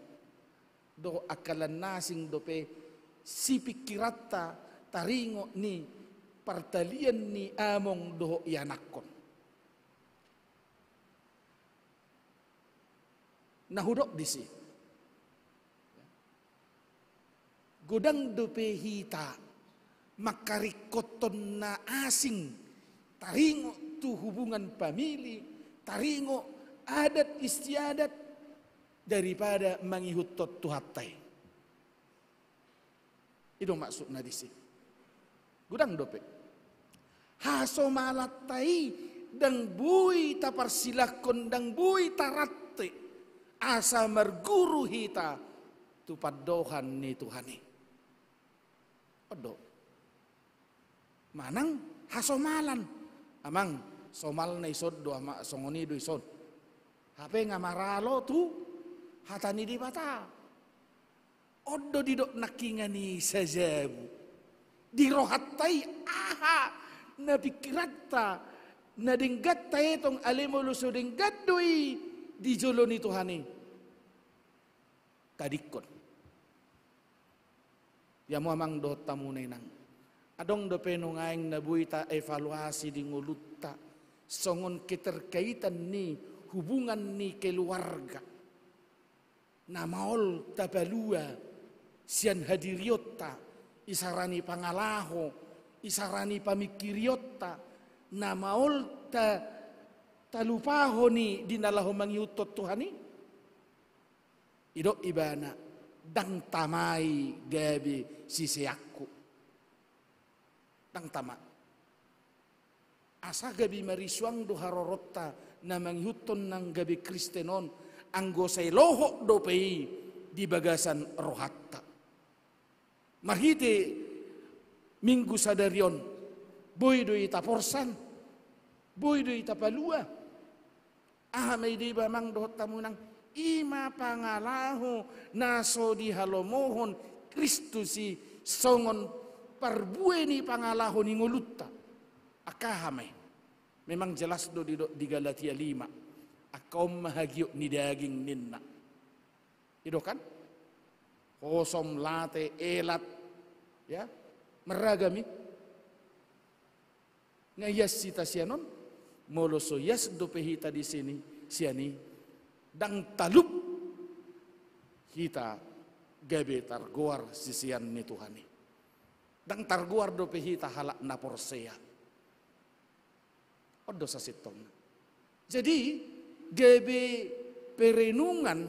Dohot angka na asing dope sipingkiranta taringot ni partalian ni among dohot ianakhon. Na hudok disi. Godang dope hita mangkaringkothon na asing, taringot tu hubungan famili, taringot adat istiadat, daripada mangihuthon Tuhanta i. I do maksudna disi. Godang dope. Hasomalanta i ndang boi taparsilangkon, ndang boi tarante, asa marguru hita tu pandohan ni Tuhan i. On do. Manang hasomalan. Amang, somalna ison do, ama, songon i do ison. Hape nga maralo tu hata ni Debata. On do didok nangkiningan i sajabu. Di rohanta i aha na pingkiranta, na denggan taetong, alai molo so denggan do i di jolo ni Tuhan i, tadingkon. Ia hamu amang dohot hamu na inang. Adong dope nuaeng na boi taevaluasi di ngolunta, songon keterkaitan ni hubungan ni keluarga. Na maol tapalua sian hadirionta, isarani pangalaho, isarani pamingkirionta, na maol ta-, talupahon i di na laho mangihuthon Tuhan i. Didok ibana, ndang tama i gabe siseanku. Ndang tama. Asa gabe marisuang do haroronta na mangihuthon nang gabe Kristen on, anggo sai lohot dope i di bagasan rohanta. Marhite Minggu sadari on, boi do i taporsan, boi do i tapalua. Aha ma i deba, amang dohot hamu inang? I ma pangalaho na so dihalomohon Kristus i songon parbue ni pangalaho ni ngolunta. Angka aha ma i? Memang jelas do didok di Galatia lima, angka on ma hagiot ni daging ninna. I do kan? Hosom, late, elat, ya, marragam i. Nga ias hita sian on? Molo so ias dope hita di sini, sian i, ndang talup hita gabe targoar sisean ni Tuhan i. Ndang targoar dope hita halak na porsea. On do sasintongna. Jadi, gabe perenungan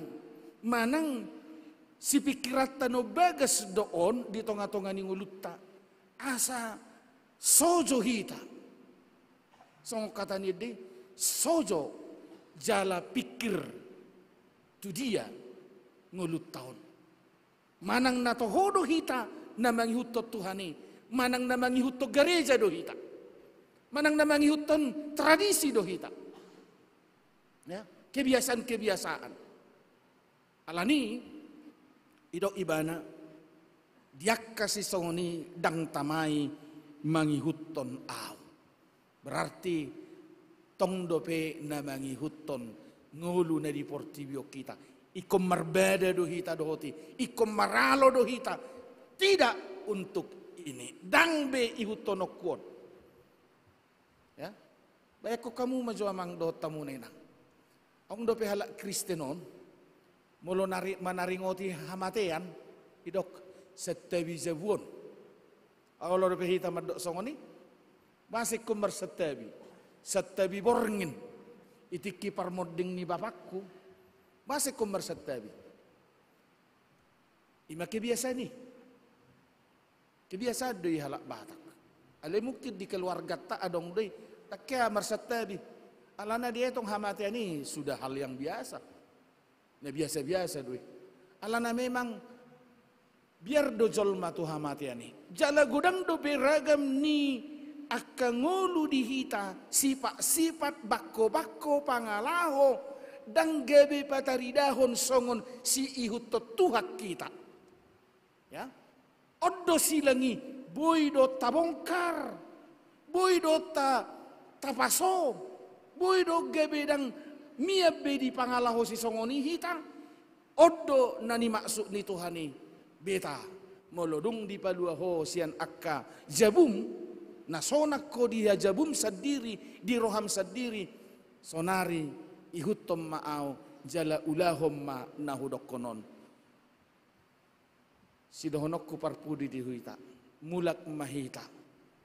manang sipingkiranta na umbagas do on di tonga-tonga ni ngolunta. Asa sojo hita. Songon hata ni ende, sojo jala pingkir tu dia ngolunta on. Manang na toho do hita na mangihuthon Tuhan i, manang na mangihuthon gareja do hita, manang na mangihuthon tradisi do hita, ya, kebiasaan-kebiasaan. Alani i, didok ibana, di angka sisongon i ndang tamai mangihuthon ahu. Berarti tong dope na mangihuthon ngolu na di portibi on hita. Ingkon marbada do hita dohot i, ingkon maralo do hita. Tidak untuk ini. Ndang be ihuthononku on. Ya. Bayangkon hamu ma jo, amang dohot hamu na inang. Adong dope halak Kristen on, molo nari-, manaringoti hamatean, didok, santabi jabu on. Olo dope hita mandok songon i? Boasa ingkon marsantabi? Santabi borngin, di tingki parmonding ni bapakku. Boasa ingkon marsantabi? I ma kebiasaan i. Kebiasaan do i halak Batak. Alai mungkin di keluarganta adong do i, ndang hea marsantabi. Alana dietong hamatean i sudah hal yang biasa. Na biasa-biasa do i. Alana memang biar do jolma tu hamatean i. Jala godang dope ragam ni angka ngolu di hita, sipat-sipat, bangko-bangko, pangalaho, ndang gabe pataridahon songon siihuthon Tuhan hita. Ya. On do silang i, boi do tabongkar, boi do ta-, tapaso, boi do gabe ndang mian be di pangalaho sisongon i hita. On do na nimaksud ni Tuhan i, beta, molo dung dipalua ho sian angka jabum, na sonang ho di hajabum sandiri, di roham sandiri, sonari ihuthon ma ahu, jala ulahon ma na hudokkon on. Sidohononku parpudi di hita, mulak ma hita,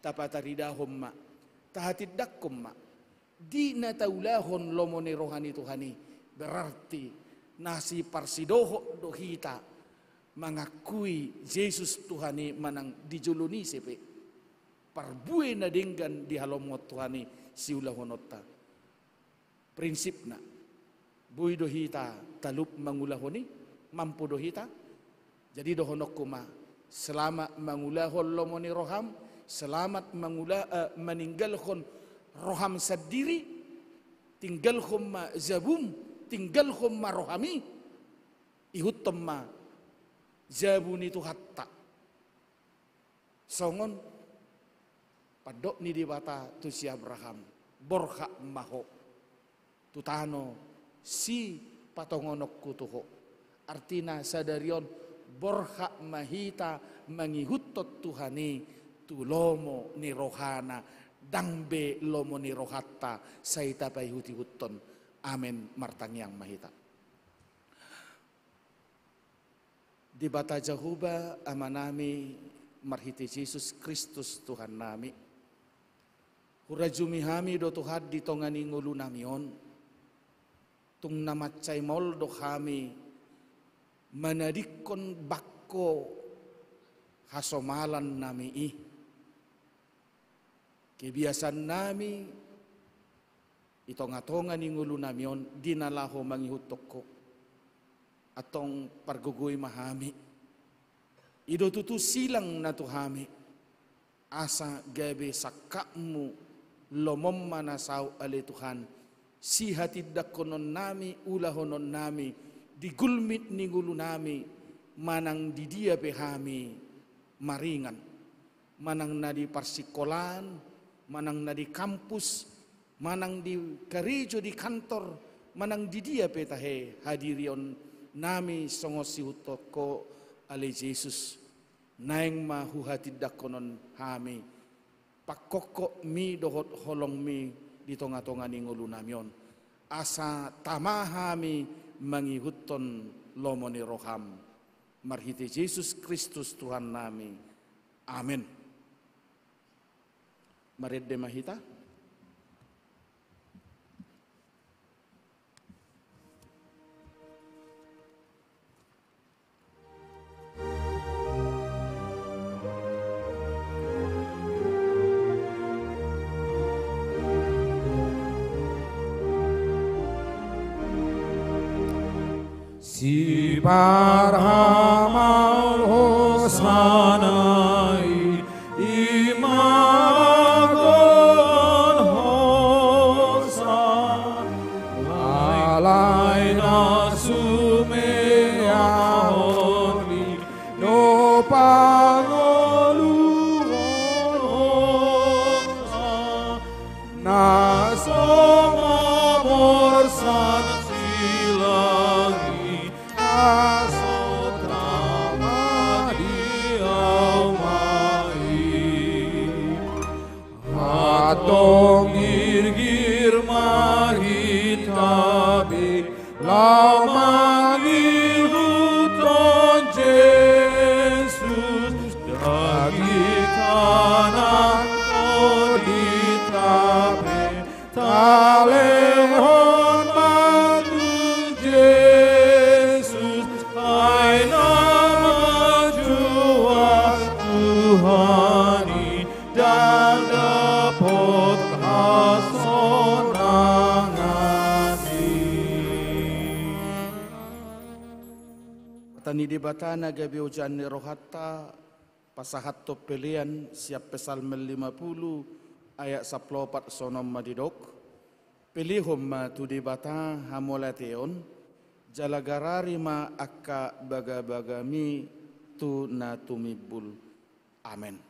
tapataridahon ma, tahatindangkon ma, di na taulahon lomo ni roha ni Tuhan i, berarti na siparsidohot do hita mangakui Jesus Tuhan i manang di jolo ni ise pe. Parbue na denggan dihalomohon Tuhan i siulahononta. Prinsipna, boi do hita talup mangulahon i, mampu do hita. Jadi dohononku ma, selamat mangulahon lomo ni roham, selamat mangula-, eh, maninggalhon roham sandiri, tinggalhon ma jabum, tinggalhon ma roham i, ihuthon ma jabu ni Tuhanta. Songon pandok ni Debata tu si Abraham, borhat ma ho tu tano sipatongononku tu ho. Artina sadari on borhat ma hita mangihuthon Tuhan i tu lomo ni rohana, ndang be lomo ni rohanta sai tapaihut-ihuthon. Amen. Martangiang ma hita. Debata Jahowa Amanami, marhite Jesus Kristus Tuhannami, hurajumi hami do Tuhan di tonga ni ngolunami on, tung na mansai maol do hami manadingkon bangko hasomalannami i. Kebiasaannami di tonga-tonga ni ngolunami on di na laho mangihuthon ho. Antong pargogoi ma hami. I do tutu silang na tu hami, asa gabe sangkapmu, lomom ma na saut ale Tuhan, sihatindangkononnami, ulahononnami, di gulmit ni ngolunami, manang di dia pe hami maringan, manang na di parsikolaan, manang na di kampus, manang di karejo di kantor, manang di dia pe tahe hadirionnami songon sihuthon Ho ale Jesus. Naeng ma huhatindangkonon hami pangkophopmi dohot holongmi di tongatonga ni ngolunami on, asa tama hami mangihuthon lomo ni roham. Marhite Jesus Kristus Tuhannami. Amen. Marende ma hita. Siparhamaol hosana i, i ma gokhon hosa, alai na sumeaon i do pangoluhon hosa, na so mamorsan silang i, na so tama di ahu ma i. Antong girgir ma hita be laho mangihuthon Jesus, daging tangan tondinta pe talehon ma tu Jesus, ai na manjual Tuhan i, ndang dapot hasonangan i. Hata ni Debata na gabe ojaan ni rohanta, pasahathon pelean sian Psalmen lima pulu ayat sampulu opat, songon on ma didok: Pelehon ma tu Debata hamauliateon, jala garari ma angka bagabagami tu na tumimbul. Amen.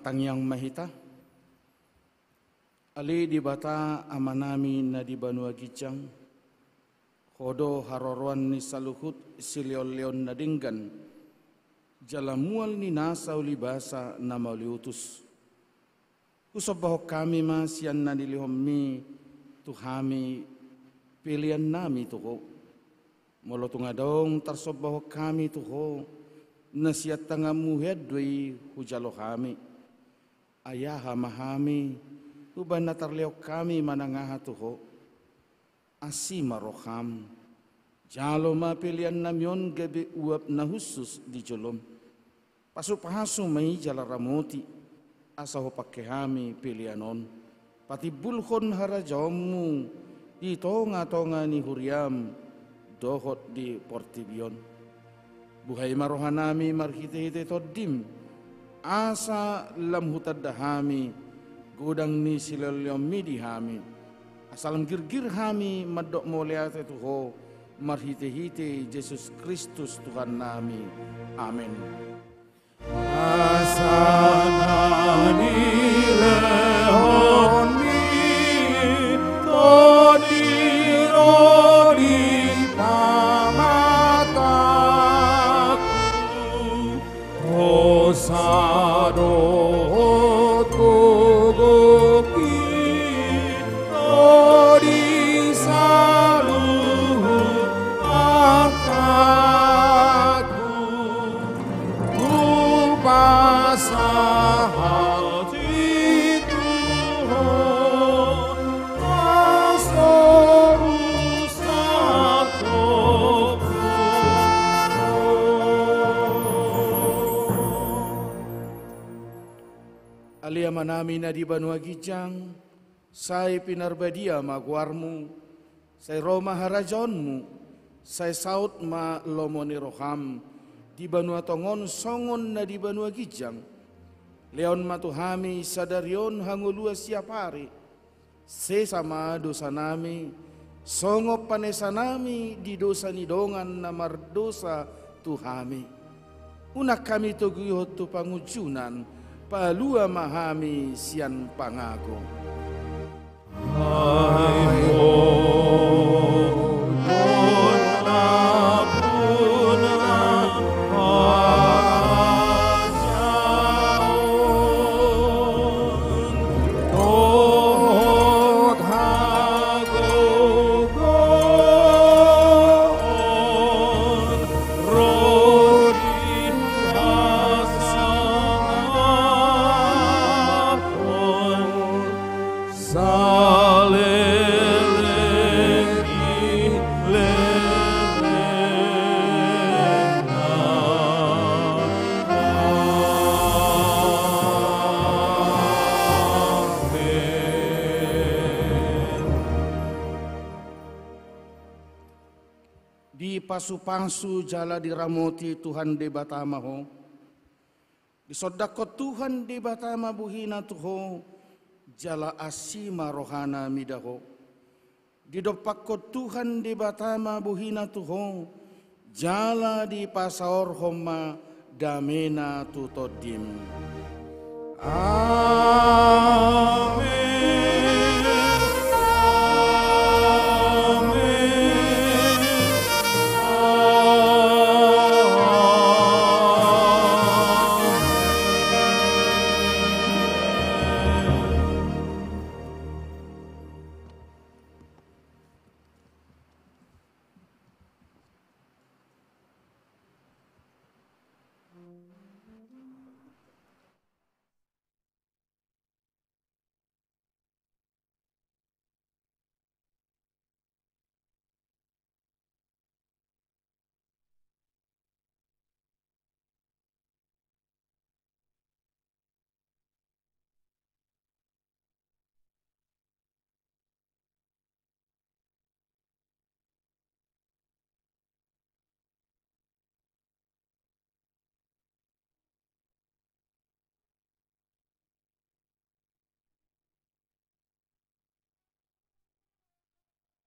Tangiang ma hita. Ale Debata Amanami na di banua ginjang, Ho do haroroan ni saluhut silehonlehon na denggan, jala mual ni nasa ulibasa na mauliutus. Husombahon hami ma sian na nilehonMi tu hami peleannami tu Ho. Molo tung adong tarsombahon hami tu Ho, na sian tanganMu hean do i hujalo hami. Ai aha ma hami, umbahen na tarlehon hami manang aha tu Ho? Asi ma rohaM. Jalo ma peleannami on gabe uap na hushus di joloM. Pasupasu ma i jala ramoti, asa hupangke hami pelean on patimbulhon harajaonMu di tongatonga ni huriaM dohot di portibi on. Buhai ma rohanami marhitehite TondiM, asa lam hutanda hami godang ni silehonlehonMi di hami, asa lam girgir hami mandok mauliate tu Ho marhitehite Jesus Kristus Tuhannami. Amen. Asa na nilehonMi Tondi ro di pamatangku, hosa dohot gogoMi ro di saluhut artangku. Hupasahat i tu Ho, asa rusap do. Ale Amanami na di banua ginjang, sai pinarbadia ma goarMu, sai ro ma harajaonMu, sai saut ma lomo ni rohaM di banua tonga on songon na di banua ginjang. Lehon ma tu hami sadari on hangoluan siapari. Sesa ma dosanami, songon panesanami di dosa ni dongan na mardosa tu hami. Unang hami toguihon tu pangunjunan, palua ma hami sian pangago. Dipasupasu jala diramoti Tuhan Debata ma ho. Disondangkon Tuhan Debata ma bohina tu ho, jala asi ma rohana mida ho. Didompakkon Tuhan Debata ma bohina tu ho, jala dipasaorhon ma damena tu tondim.